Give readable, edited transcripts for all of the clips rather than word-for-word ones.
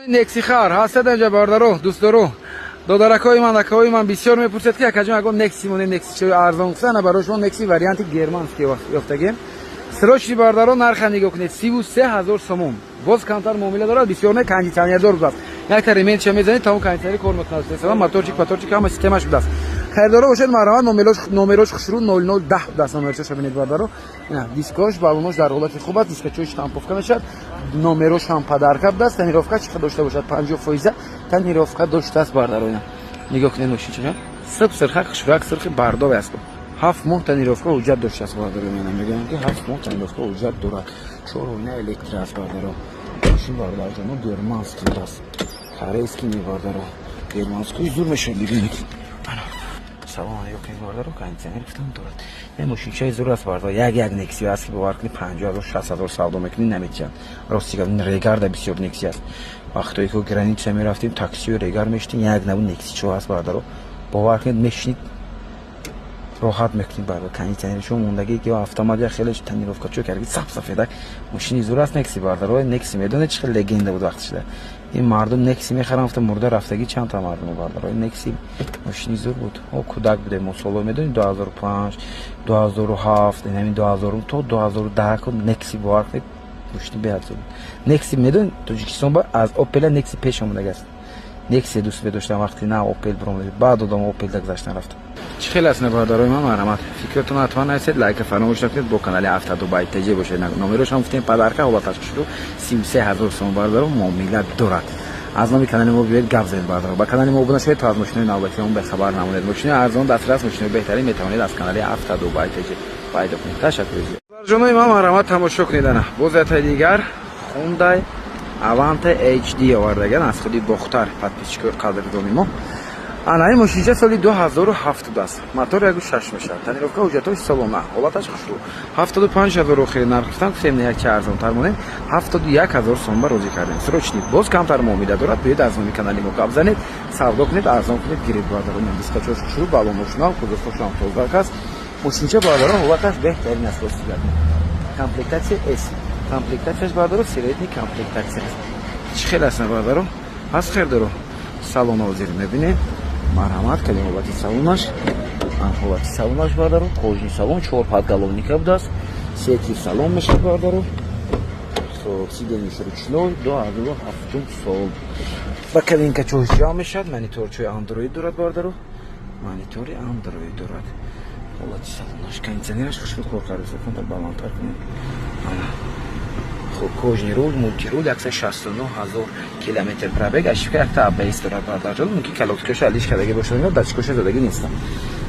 Нексихар ҳастад инҷа, бародаро, дӯстдоро, додаракҳои ман, акаҳои ман бисёр мепурсед, ки акаҷон, ягон Некси монем, Некси чои арзон гуфта. Ана, барои шумо Некси варианти германский ёфтагем. Срочный, бародаро, нарха нигоҳ кунед: 33 000 сомон. Боз камтар муомила дорад, бисёр не, кондитсионердор будааст, якта ремень-ша мезанед, тамом, кондитсионер кор мекунад, моторчик, паторчик, ҳама системаш будааст. Харидоро бошед, марҳамат. Номерош хушрӯ, 0010 будааст. Номерчаша бинед, бародаро. Дискош, балонош дар ҳолати хуб аст, дискачои штамповка мешавад, номерош ҳам подарка будааст. Тонировка чӣ дошта бошад? 50 фоиза тонировка доштааст, бародаро. Нигоҳ кунед, мошинча сирф сирхак, хушрӯяк, сирхи бардове аст. 7 моҳ тонировка ҳуҷҷат доштааст, бародаро. Мена, мегӯям, ки 7 моҳ тонировка ҳуҷҷат дорад. Чор оина электро аст, бародаро. Мошин, бародарҷоно, германский будааст, корейский не, бародаро, германский зур мешавад. Бибинед, салон нигоҳ кунед, бародаро, кондитсионер гуфтам дорад. Е мошинчаи зур аст, бародаро. Як як Некси аст, ки бовар кунед, 50 000, 60 000 савдо мекунӣ, наметиҳанд. Рости гап, Регарда бисёр Некси аст. Вақтое ки граница мерафтем, таксио Регар мешитем, як набуд Некси чо аст, бародаро. Бовар кунед, мешинид, роҳат мекунед, бародар. Кондитсионери шумо мондагӣ ки автомат, я хеле тонировка чо карди, сап сафедак. Мошини зур аст Некси, бародаро. Некси, медонед, чӣ хел легенда буд вақти шуда. Ин мардум Некси мехарам гуфта, мурда рафтагӣ чанд та мардум, бародаро. Некси мошини зур буд. О, кӯдак будем мо, солҳо, медонед, 2005, 2007, ҳамин 2000 то 2010 Некси, бовар кунед, мошини беҳад зур буд Некси. Медонед, Тоҷикистон ба аз Опела Некси пеш омадагааст. Некси дӯст медоштам вақти на Опел биромад, баъд одам Опелда гузаштан рафтам. Чӣ хел аст, бародарои ман? Марҳамат, фикратон ҳатман нависед, лайка фаромӯш накунед, бо канали Авто Дубай ТЖ бошед. Номерошам гуфтем, подарка, ҳолаташ шуду 33 000 сом, бародаро, муомила дорад. Аз номи канали мо биёед, гап занед, бародаро. Ба канали мо обуна шавед, то аз мошинои навбатии он бехабар намонед. Мошинои арзон, дастрас, мошинои беҳтарин метавонед аз канали Авто Дубай ТЖ пайдо кунед. Ташаккури зиёд, ҷонои ман. Марҳамат, тамошо кунед. Ана, боз ятаи дигар Хундай Аванта HD овардаган аз худи Бохтар, подписчикои қадрдони мо. Ана, ин мошинча соли 2007 аст, мотор 1,6 мешавад, тонировка, ҳуҷҷатҳои солона, ҳолаташ хушрӯ. 75 000 охири нарх гуфтам, гуфтем, як чи арзонтар монем, 71 000 сом ба розӣ кардем. Срочный, боз камтар муомила дорад. Биёед, аз номи канали мо гап занед, савдо кунед, арзон кунед, гиред, бародарон. Дискачош хушрӯ, балоношнав, кузовҳошам тозак аст. Мошинча, бародарон, ҳолаташ беҳтарин аст. Рости гап, комплектация S, комплектацияш, бародаро, средний комплектация аст. Чӣ хел аст, бародаро? Ҳаст хердоро. Салон ҳозир мебинем. Марҳамат, кадем ҳолати салонаш, ҳолати салонаш, бародаро, кожаный салон, чор подголовника будааст, сети салон мешавад, бародаро. Хоб, сиденье-ш ручной, 2007-ум сол, ба кабинка чош ҷамъ мешавад, мониторчои Андроид дорад, бародаро, монитори Андроид дорад. Ҳолати салонаш, кондитсионераш хушбуд кор карда. Баландтар кунем. Хуб, кожаный руль, мультируль, 169 000 километр пробег, ошибка якта АБС дорад, бародарҷон. Мумкин колодкаша алиш кардаги бошад, ё датчикоша задагӣ нестам.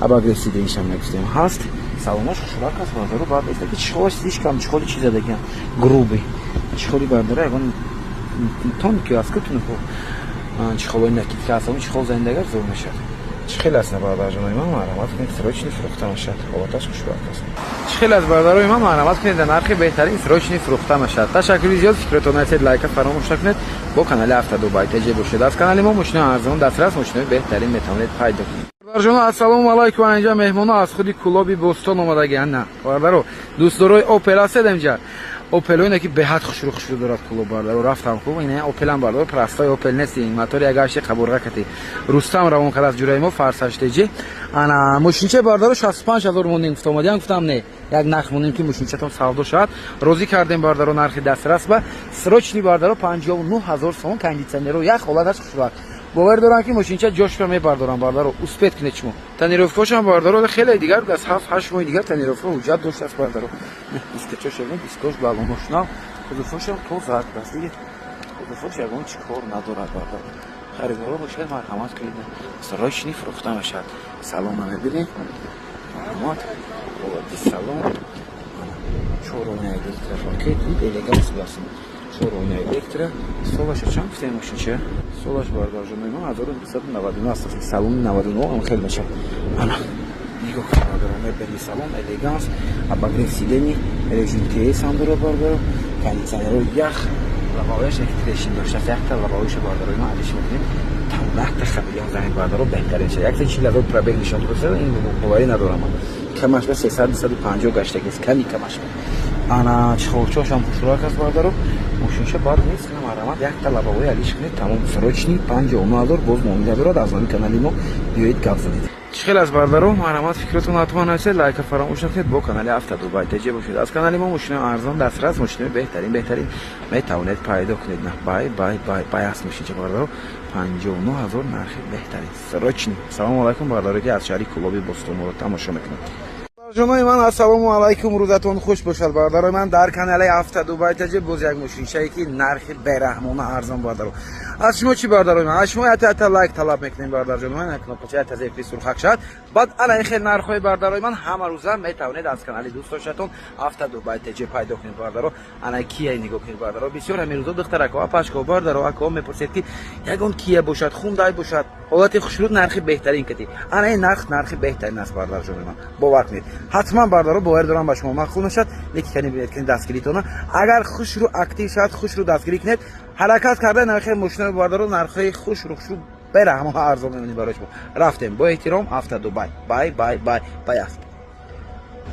Обогрев сиденье-шам нагуфтем, ҳаст. Салонаш хушрак аст, бародаро. Баъд неста, ки чехолаш слишком чехоли чи задагиам, грубый чехоли, бародаро, ягон тонки аст ку тунуку чехолои накидка аст, он чехол занидагар зур мешавад. Чӣ хел аст, бародарҷонои ман? Марҳамат кунед, срочный фурӯхта мешавад, ҳолаташ хушбахт аст. Чӣ хел аст, бародарои ман? Марҳамат кунед, дар нархи беҳтарин срочный фурӯхта мешавад. Ташаккури зиёд, фикротон нависед, лайка фаромӯш накунед, бо канали Авто Дубай ТЖ бошед. Аз канали мо мошинои арзон, дастрас, мошинои беҳтарин метавонед пайдо кунед. Бародарҷоно, ассалому алайкум. Инҷа меҳмоно аз худи Кулоби Бостон омадаги. Ана, бародаро, дӯстдорои Опел ҳастед? Инҷа Опелоине, ки беҳад хушрӯ хушрӯ дорад Кулоб, бародаро. Рафтам хуб, ин Опелам, бародаро, простой Опел нест, ин мотори агарчи қабурға кати Рустам равон кард аз ҷураи мо Фарсаш ТЖ. Ана, мошинча, бародаро, 65 000 монем, гуфта омадиам, гуфтам, не, як нарх монем, ки мошинчатон савдо шавад. Розӣ кардем, бародаро, нархи дастрас ба срочный, бародаро, 59 000 сомон, кондитсионеро як, ҳолаташ хушрӯ. Бовар дорам, ки мошинча ҷошро мебардорам, бародаро, успеть кунед шумо. Тонировкаошам, бародаро, хеле дигар аз 7-8 моҳи дигар тонировка ҳуҷҷат доштааст, бародаро. Дискачош, дискош, балонош нав, кузовошам тоза аст диге, кузовош ягон чӣ кор надорад, бародаро. Харидоро бошад, марҳамат кунед, срочный фурӯхта мешавад. Салона мебинем, марҳамат, ҳолати салон, чор оина электропакет, элеганс будааст, чор оина электро. Солаша чанд гуфтем мошинча? Солаш, бародарҷонои ман, 1999 аст. Салони 99 ам хел мешавад. Ана, нигоҳ кун, бародаро, мебели, салон элеганс, обогрев сидений, режим ТС ҳам дорад, бародаро, кондитсионеро ях, лобовояш як трещин доштааст, якта лобовояша, бародарои ман, алиш мекунем, якта хамелеон занед, бародаро, беҳтарин шад. 140 000 пробег нишон додааст, ин боварӣ надорам, камаш ба 300, 250 гаштагист, ками камаш. Ана, чехолчошам хушрӯак аст, бародаро. Мошинша бад нест, марҳамат, якта лобовой алиш кунед, тамом. Срочный 59 000, боз муомила дорад. Аз номи канали мо биёед, гап занед. Чӣ хел аст, бардаро? Марҳамат, фикротон ҳатман нависед, лайка фаромӯш накунед, бо канали Авто Дубай ТЖ бошед. Аз канали мо мошинои арзон, дастрас, мошинои беҳтарин, беҳтарин метавонед пайдо кунед. На, бай, бай, бай, бай аст мошинча, бардаро. 59 000 нархи беҳтарин, срочный. Салому алайкум, бардаро, ки аз шаҳри Кӯлоби Бостонморо тамошо мекунед. Ҷонои ман, ассалому алайкум, рӯзатон хуш бошад, бародарои ман. Дар канали Авто Дубай ТЖ боз як мошинчае, ки нархи бераҳмона арзон, бардаро. Аз шумо чӣ, бародарои ман? Аз шумо ята ята лайк талаб мекунем, бародарҷони ман. Кнопкача ята зерпи сурхак шавад, баъд ана ин хел нархҳои, бародарои ман, ҳама рӯза метавонед аз канали дӯстдоштатон Авто Дубай ТЖ пайдо кунед, бардаро. Ана Кия нигоҳ кунед, бардаро. Бисёр ҳамин рӯзо духтарако, апашко, бардаро, ако мепурсед, ки ягон Кия бошад, Хундай бошад, ҳолати хушрӯд, нархи беҳтарин кати. Ана ин нарх нархи беҳтарин аст, бародарҷони ман, бовар кунед. Ҳатман, бардаро, бовар дорам, ба шумо маъқул мешавад. Леки кани бинед, кани дастгиритона агар хушрӯ актив шавад, хушрӯ дастгирӣ кунед, ҳаракат карда нархи мошинаи, бардаро, нархҳои хушрӯ, хушрӯ, бераҳмона арзон мемонем барои шумо. Рафтем, бо эҳтиром, Авто Дубай. Бай, бай, бай, бай аст.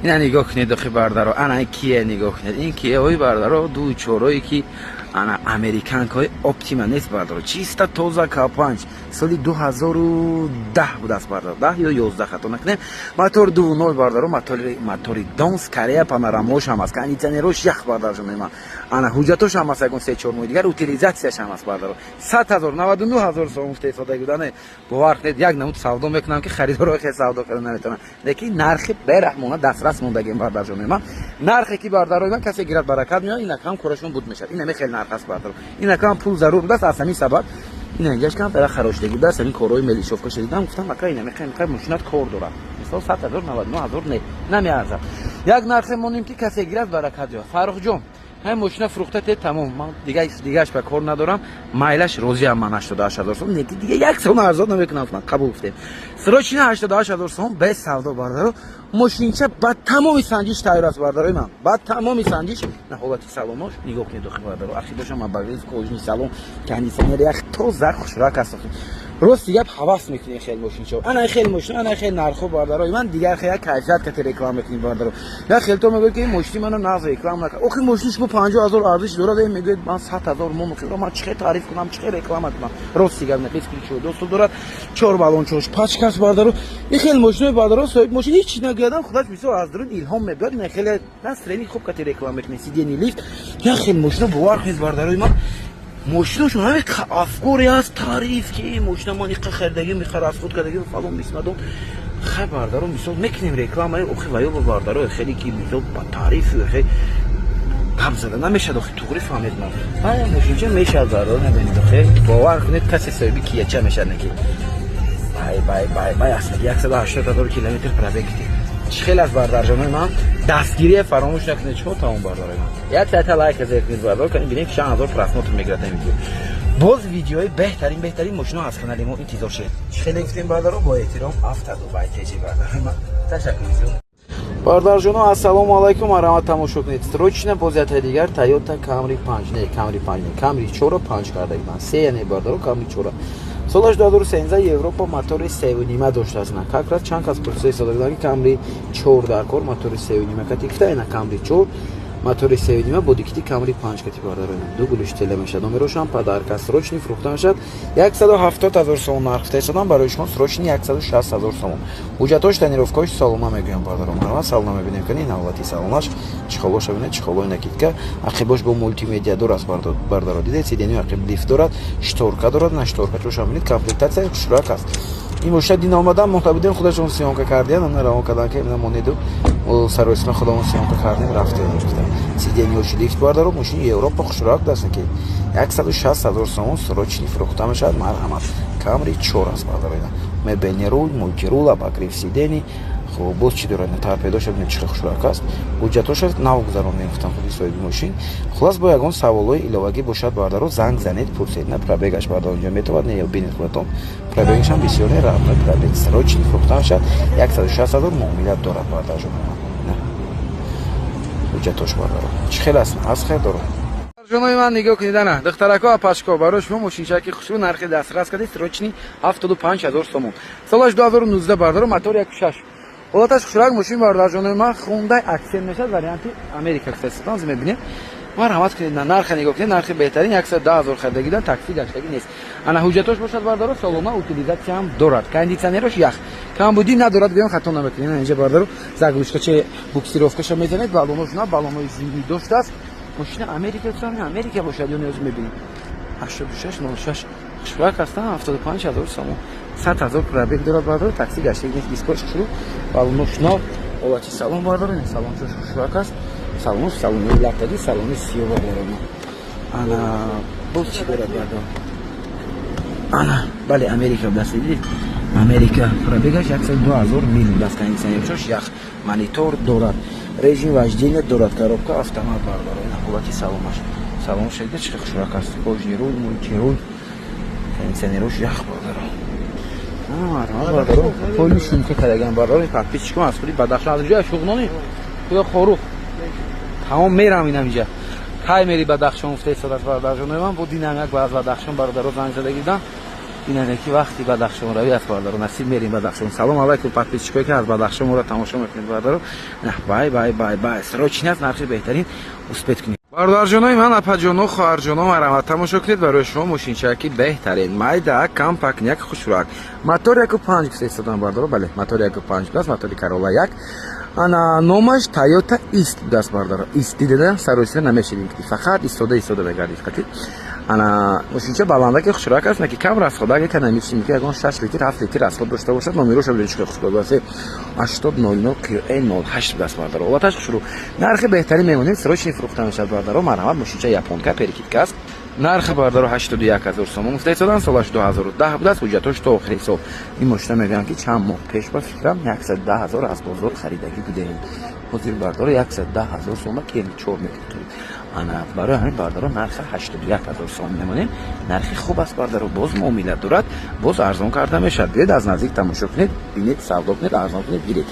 Ина нигоҳ кунед, охи, бардаро, ана Кия нигоҳ кунед. Ин Кияҳои, бардаро, ду чорое, ки ана американкаҳои Оптима нест, бардаро, чиста тоза, К5, соли 2010 будааст, бардаро, 10 ё 11, хато накунем. Мотор 2.0, бардаро, мотори Донс Корея, панорамош ҳам аст, кондитсионерош ях, бардарҷонои ман. Ана ҳуҷҷатош ҳам аст, ягон 3-4 моҳи дигар утилизатсияш ҳам аст, бардаро. 100 000, 99 000 сом гуфта будане. Бовар кунед, як намуд савдо мекунам, ки харидорҳои хел савдо карда наметавонанд, лекин нархи бераҳмона дастрас мондагем, бардарҷонои ман. Нархе ки, бардарои ман, касе гирад, баракат меояд, инакам корашон буд мешавад. Ин ҳаме хел нарх аст, бардаро. Инакам пул зарур будааст, аз ҳамин сабаб ина инҷаш камтара хароштагӣ будааст. Ҳамин корҳои мелишовка шудидам, гуфтам, ака, ина мехоҳем, мошинат кор дорад. Мисол, 100 000, 99 000 не, намеарзад. Як нархе монем, ки касе гирад, баракат ёбад. Фаррухҷон, ҳамин мошина фурӯхта те, тамом, ман дигаш ба кор надорам, майлаш, розиам ман 88 000 сом, неки дига як сом арзон намекунам. Гуфтам, қабул, гуфтем. Срочно 88 000 сом, без савдо, бардаро. Мошинча ба тамоми санҷиш тайёр аст, бардарои ман, ба тамоми санҷиш. На, ҳолати салонош нигоҳ кунед, дохил, бардаро, ақибошам мабагриз, кожаный салон, кондитсионер як тоза, хушрак аст. Рости гап, ҳавас мекунӣ хел мошинчо, ана хел мошин, ана хел нархо, бардарои ман. Дигар хел як кайфият кати реклама мекунӣ, бардаро. Як хел то мегӯяд, ки ин мошини мано нағз реклама накард. Охи, мошини шумо 50 000 арзиш дорад, мегӯяд, ман 100 000 мо ман чӣ хел таъриф кунам, чӣ хел реклама кунам? Рости гап, бесключевой доступ дорад, чор балончош пачкас, бардаро. Ин хел мошинои, бардаро, соҳиб мошин ҳеч чиз нагӯядам, худаш мисол аз дарун илҳом мебиёд, ина хеле настроение хуб кати реклама мекунӣ. Сиденье лифт, як хел мошино, бовар кунед, бардарои ман, мошинашон ҳаме афкоре аст, таъриф, ки мошина ман иқа харидагӣ, меқа расход кардагӣ, фалон бисмадон. Хай, бардаро, мисол мекунем реклама, охи ваё ба бардаро хеле ки мисол ба таъриф хе гап зада намешад, охи туғри фаҳмед ман. Ая мошинча мешавад, бардаро, набинед, охи, бовар кунед, касе соҳиби Кияча мешавад, неки бай, бай, бай, бай аст. 180 000 километр пробег. Чӣ хел аст, бардарҷонои ман? Дастгирия фаромӯш накунед шумо, тамом, бардарои ман. Як саата лайк зер кунед, бардар, кани бинем, чанд ҳазор просмотр мегирад ин видео. Боз видеои беҳтарин, беҳтарин мошино аз канали мо интизор шед. Чӣ хеле гуфтем, бардаро, бо эҳтиром, Авто Дубай ТЖ, бардарои ман. Ташаккур зиёд. Бардарҷоно, ассалому алайкум, марҳамат, тамошо кунед. Срочно боз ятаи дигар Тойота Камри 5, не, Камри 5 не, Камри 4, 5 кардаги ман, се не, бардаро. Камри 4, солаш 2013, Европа, мотори 3,5 доштааст. На, как раз чанд кас пурсида истода буданд, ки Камри 4 дар кор, мотори 3,5 кати гуфта. Ина Камри 4, мотори 3,5, бодикити Камри 5 кати, бардаро, ду гулиш теле мешавад, номерошам подарка. Срочный фурӯхта мешавад, 170 ҳазор сомон нарх гуфта истодам, барои шумо срочный 160 ҳазор сомон. Ҳуҷҷатош, тонировкаош салона мегӯям, бардаро, марҳамат, салона мебинем. Кани ин ҳолати салонаш, чехолоша бинед, чехолои накидка, ақибош бо мултимедиа дор аст, бардаро, дидед, сиденьи ақиб лифт дорад, шторка дорад, на, шторкачошам бинед, комплектатсия хушрак аст. Ин мошина дин омадан монда будем, худашон съёмка кардиан, ана равон кардан, ки монеду саросима худамон съёмка кардем, рафтем. Сиденьёши лифт, бардаро, мошини Европа, хушрак даст, ки 160 ҳазор сомон срочный фурӯхта мешавад. Марҳамат, Камри 4 аст, бардаро. Мебельный руль, мультируль, обогрев сидений. Хуб, боз чӣ дорад? Торпедоша бинед, чӣ хушрак аст. Ҳуҷҷатоша нав гузарондем, гуфтам, худи соҳиби мошин. Хулас, бо ягон саволҳои иловагӣ бошад, бардаро, занг занед, пурсед. На, пробегаш, бардаро, инҷо метавад, не, бинед худатон, пробегашам бисёр не, равной пробег. Срочный фурӯхта мешавад, 160 ҳазор, муомилат дорад, бардарҷон. Ҳуҷҷатош, бардаро, чӣ хел аст? Аз хел дорад. Ҷонои ман, нигоҳ кунед, ана духтарако, апашко, барои шумо мошинчаки хушрӯ, нархи дастрас кардӣ, срочный 75 000 сомон, солаш 2019, бардаро, мотор 1.6, ҳолаташ хушрак мошин, бародарҷонои ман. Хундай Аксент мешавад, варианти Америка гуфтастон, мебинед. Марҳамат кунед, нарха нигоҳ кунед, нархи беҳтарин 110 000 харидагидан, такси гаштагӣ нест. Ана ҳуҷҷатош бошад, бардаро, солона утилизация ҳам дорад, кондитсионерош ях, камбудӣ надорад, гӯям хато намекунем. Инҷа, бардаро, заглушкача, буксировкаша мезанед, балонош на балонои зимний доштааст. Мошина Америка, Америка бошад ё ниёз мебинем. 86 06 хушбак ҳастан, 75 000 сомон, 100 000 пробег дорад, бардаро, такси гаштагӣ нест, дискош хушрӯ, балонош нав, ҳолати салон, бардаро, салончош хушрак аст, салонош салонои латтагӣ, салони сиё, бардаро. Ана боз чӣ дорад, бардаро? Ана, бале, Америка даст, дидед, Америка, пробегаш 102 000 мил даст, кондитсионерчош ях, монитор дорад, режим вождения дорад, коробка автомат, бардаро. Ина ҳолати салонаш, салонаш дида, чӣ хушрак аст, кожаный руль, мультируль, кондитсионерош ях, бардаро. Бардаро, поли шумка кардаган, бардаро. Подписчикон аз худи Бадахшон, аз ҷоя Шуғнони худо Хорух тамом мерам. Инам инҷа кай мери Бадахшон гуфта истодааст, бародарҷонои ман. Бо динам як аз Бадахшон бародаро занг зада гирдам. Инаме ки вақти Бадахшон равӣ аст, бародаро, насиб мерим Бадахшон. Салом алайкум, подписчикое ки аз Бадахшон моро тамошо мекунед, бародаро. Бай, бай, бай, бай. Срочный аст, нархи беҳтарин, успеть кунед. Бародарҷонои ман, апаҷоно, хоҳарҷоно, марҳамат, тамошо кунед, барои шумо мошинчаки беҳтарин, майда, компактняк, хушрӯак, мотор 1,5 гуфта истодам, бардаро. Бале, мотор 1,5 будааст, мотори Карола як. Ана номаш Тойота Ист будааст, бардаро. Ист дида, саросира намешидим, фақат истода истода мегардид қатӣ. Ана мошинча баландаки хушрӯак аст, наки кам расход, агар экономичный, ки ягон 6 литр, 7 литр расход дошта бошад. Номероша бибинед, чӣ хушрӯак аст: 80 00 QE 08 будааст, бардаро. Ҳолаташ хушрӯ, нархи беҳтарин мемонем, срочный фурӯхта мешавад, бардаро. Марҳамат, мошинча японка, перекидка аст. Нархи, бардаро, 81 000 сомон гуфта истодан, солаш 2010 будааст, ҳуҷҷатош то охири сол. Ин мошина мегӯям, ки чанд моҳ пеш, ба фикрам, 110 000 аз бозор харидагӣ будаем. Ҳозир, бардаро, 110 000 сомон кеми чор мекунед. Ана барои ҳамин, бардаро, нархи 81 000 сомон мемонем. Нархи хуб аст, бардаро, боз муомила дорад, боз арзон карда мешавад. Биёед, аз наздик тамошо кунед, бинед, савдо кунед, арзон кунед, гиред.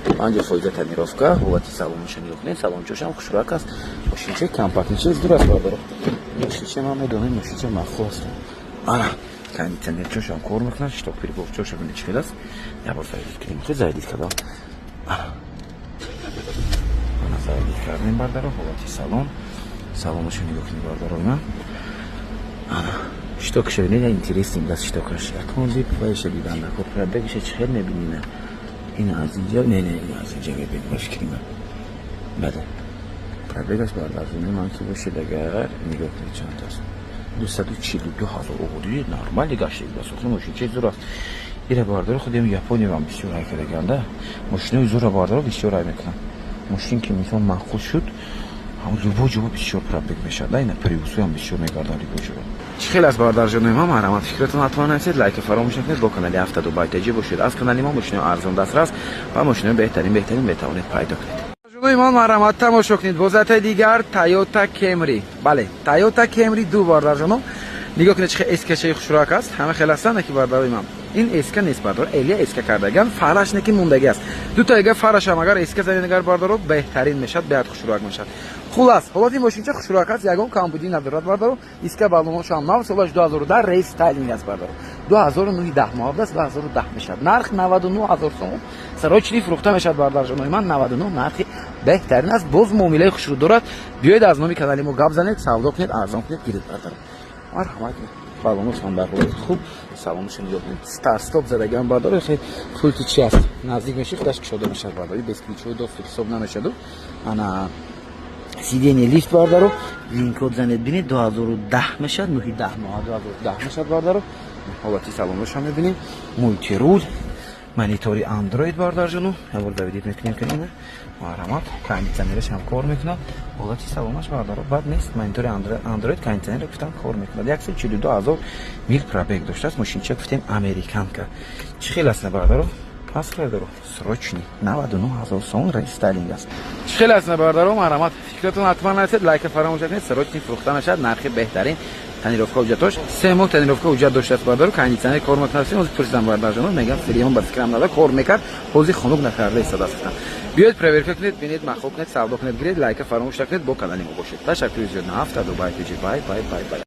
50% тонировка. Ҳолати салониша нигоҳ кунед, салончошам хушрӯак аст. Мошинча компактнича дур аст, бардаро. Мошинча ман медонам, мошинча маъқул аст. Ана кондитсионерчошам кор мекунад, щиток приборчоша бинед, чӣ хел аст. Як бор заводить кунем. Хел заводить кардам, ана заводить кардем, бардаро. Ҳолати салон, салонашо нигоҳ кунед, бардарои ман. Ана щитокаша бинед, интересный даст щитокаш. Яконзи вайша дидан накор, пробегиша чӣ хел мебинина? Ин аз инҷа, не, не, ин аз инҷа мебинем, ба фикри ман. Бале, пробегаш, бардарҷони ман, ки бошед, агар нигоҳ кунед, чанд аст? 242 000. Оғуди нормали гаштагӣ аст. Мошин че зур аст. Ира, бардаро, худем Япониям бисёр рай кардаганда. Мошинои зурра, бардаро, бисёр рай мекунанд. Мошин ки мисол маъқул шуд, любой ҷо бисёр пробег мешавад. Ина приусоям бисёр мегарданд любой ҷо. Чӣ хел аст, бародарҷонои ман? Марҳамат, фикратон ҳатман нависед, лайка фаромӯш накунед, бо канали ҳафтаду байтаҷӣ бошед. Аз канали мо мошинои арзон дастрас ва мошинои беҳтарин, беҳтарин метавонед пайдо кунед. Ҷонои ман, марҳамат, тамошо кунед, бозатаи дигар Тойота Кемри. Бале, Тойота Кемри ду, бародарҷоно. Нигоҳ кунед, чӣ хел эскашаи хушрӯак аст. Ҳама хел ҳастанд, ки, бародарои ман, ин эска нест, бардор, элия эска кардаган, фараш неки мондагӣ аст. Дута ага фарашам агар эска занед, агар, бардоро, беҳтарин мешавад, беҳад хушрӯак мешавад. Хулас, ҳолати мошинча хушрӯак аст, ягон камбудӣ надорад, бардоро. Диска, баллоношам нав, солаш 2010, рестайлинг аст, бардоро. 2009 10 моҳ аст, 2010 мешавад. Нарх 99 000 сомон, срочный фурӯхта мешавад, бародарҷонои ман. 99 нархи беҳтарин аст, боз муомилаи хушрӯ дорад. Биёед, аз номи канали мо гап занед, савдо кунед, арзон кунед, гиред, бардоро. Марҳамат, баллоношам дар ҳолати хуб, салонашо нигоҳ кунед, старт стоп задагиам, бардоро. Хел пулти чи аст, наздик меши, худаш кушода мешавад, бардоро, бесключевой доступ ҳисоб намешаду. Ана сиденье лифт, бардаро, вин-код занед, бинед, 2010 мешавад, 9 10 моҳ 2010 мешавад, бардаро. Ҳолати салонашам мебинем, мультируль, монитори Андроид, бардарҷону. Ябор заводить мекунем, ки ина, марҳамат, кондитсионераш ҳам кор мекунад. Ҳолати салонаш, бардаро, бад нест. Монитори Андроид, кондитсионер гуфтам, кор мекунад. 142 000 мил пробег доштааст. Мошинча гуфтем, американка. Чӣ хел аст, бардаро? Пас, бардаро, срочный 99 000 сомон, рестайлинг аст. Чӣ хел аст, бардаро? Марҳамат, фикратон ҳатман нависед, лайка фаромӯш накунед. Срочный фурӯхта мешавад, нархи беҳтарин. Тонировка ҳуҷҷатош 3 моҳ тонировка ҳуҷҷат доштааст, бардаро. Кондитсионер кор мекунад. Ҳозир пурсидам, бардарҷоно, мегам, фреон ба фикрам нада кор мекард, ҳозир хунук накарда истодааст, гуфтам. Биёед, проверка кунед, бинед, маъқул кунед, савдо кунед, гиред. Лайка фаромӯш накунед, бо канали мо бошед. Ташаккури зиёд. На ҳафтаду бай, бай, бай, бай, бай.